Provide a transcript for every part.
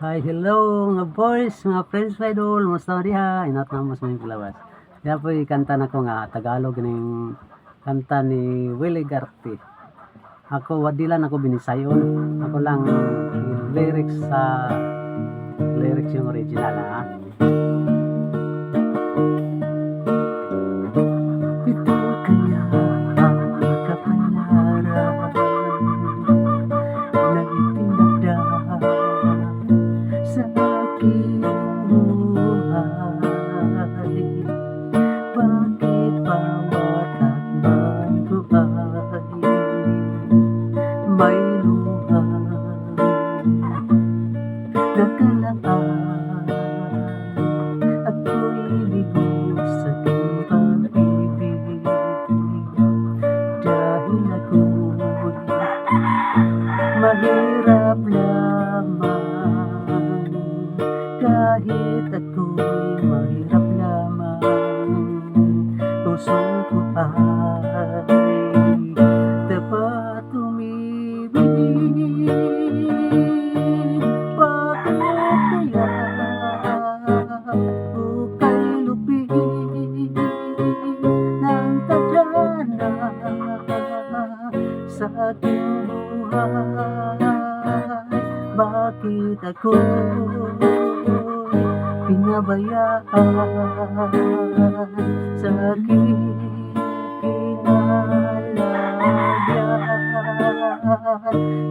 Hi, hello mga boys, mga friends, mga idol, musta diha? Inat na mo sa mga palawas. Diha po kanta na ko nga Tagalog ning kanta ni Willie Garte. Ako wadilan ako binisayon. Ako lang lyrics sa lyrics yung original ha. Ito kaya ang kapalaran na itinakda sa aking buhay? Bakit bawat hakbang ko ay may luha nakalaan? Ako'y bigo sa aking pag-ibig dahil ako'y mahirap lamang. Kahit ako'y mahirap lamang, puso ko ay dapat umibig. Bakit kaya kay lupit ng tadhana sa aking buhay? Bakit ako pinabayaan sa aking kinalagyan?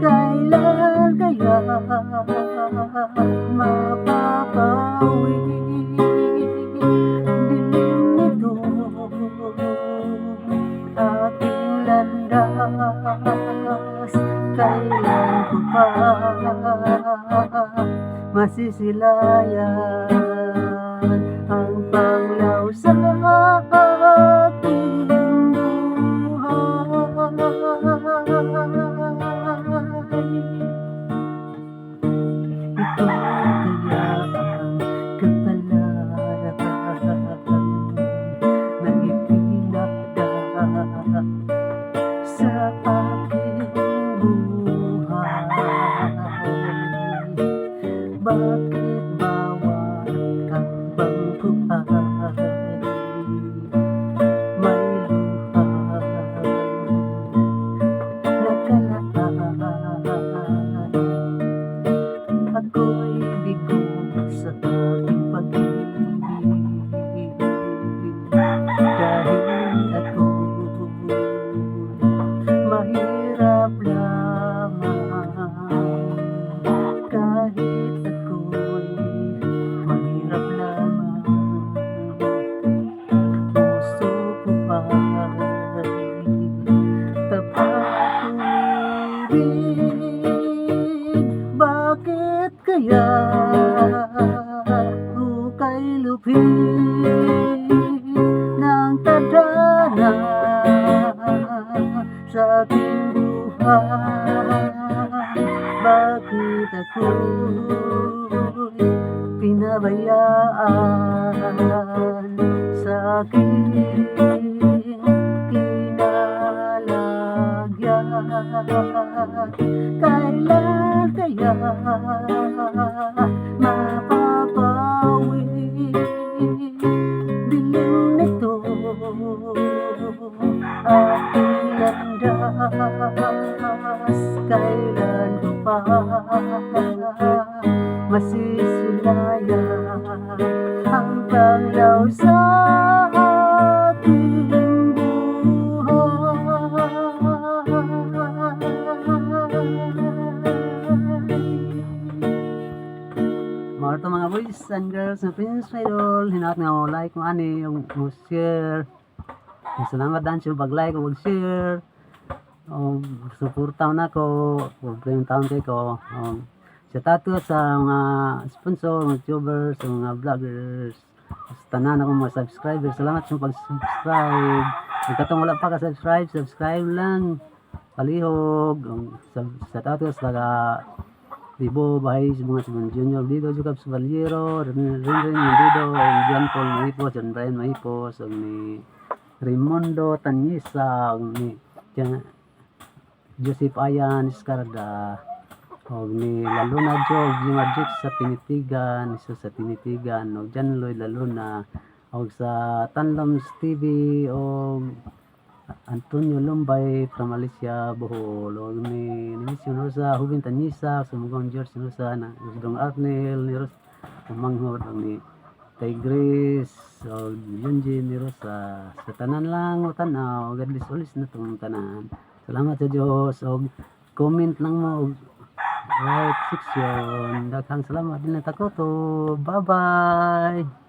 Kailan kaya mapapawi dilim nito aking landas? Kailan ko pa masisilayan ang panglaw sa aking buhay? Ito kaya ang kapalaran na itinakda sa aking buhay? Bakit bawat hakbang ko ay may luha nakalaan? Ako'y bigo sa aking pag-ibig dahil ako mahirap lamang. Kahit ako'y mahirap lamang, puso ko ay tapat umibig. Bakit kaya kay lupit ng tadhana sa aking buhay? Bakit ako'y pinabayaan sa aking kinalagyan? Kailan kaya mapapawi dilim nito aking landas? Kailan ko pa masisilayan ang panglaw sa aking buhay? Mga to mga boys and girls na Prince Idol, hinaot nga mo like mo ani, mo share. Salamat dan sa pag-like o mag-share. O suporta na ko, problema taon kay ko. Sa tato sa mga sponsor, mga YouTubers, sa mga vloggers, sa tanan akong mga subscribers. Salamat sa pag-subscribe. Kung katong wala pa ka-subscribe, subscribe lang. Palihog. Sa tato sa taga Libo, Bahay, mga Simon Junior, Lido, Jukab Saballero, Rin Rin Mendido, John Paul Mahipos, John Brian Mahipos, ang ni Raimundo Tanyisa, ang ni Joseph Ayan Escarda. Og ni Laluna Jog Jimar sa Tinitigan, isa sa Tinitigan, og John Lloyd Laluna, og sa Tanloms TV, og Antonio Lumbay from Malaysia, Bohol, og ni Nemesio Rosa, Hubin Tanisa, Sumugong George Rosa, na Dong Arnel ni Ros Manghod, og ni Tigris og Yunji ni Rosa, sa tanan lang o tanaw. God bless ulis na tong tanan. Salamat sa Dios. Og comment lang mo og like section. Daghang salamat din na takoto. Bye bye.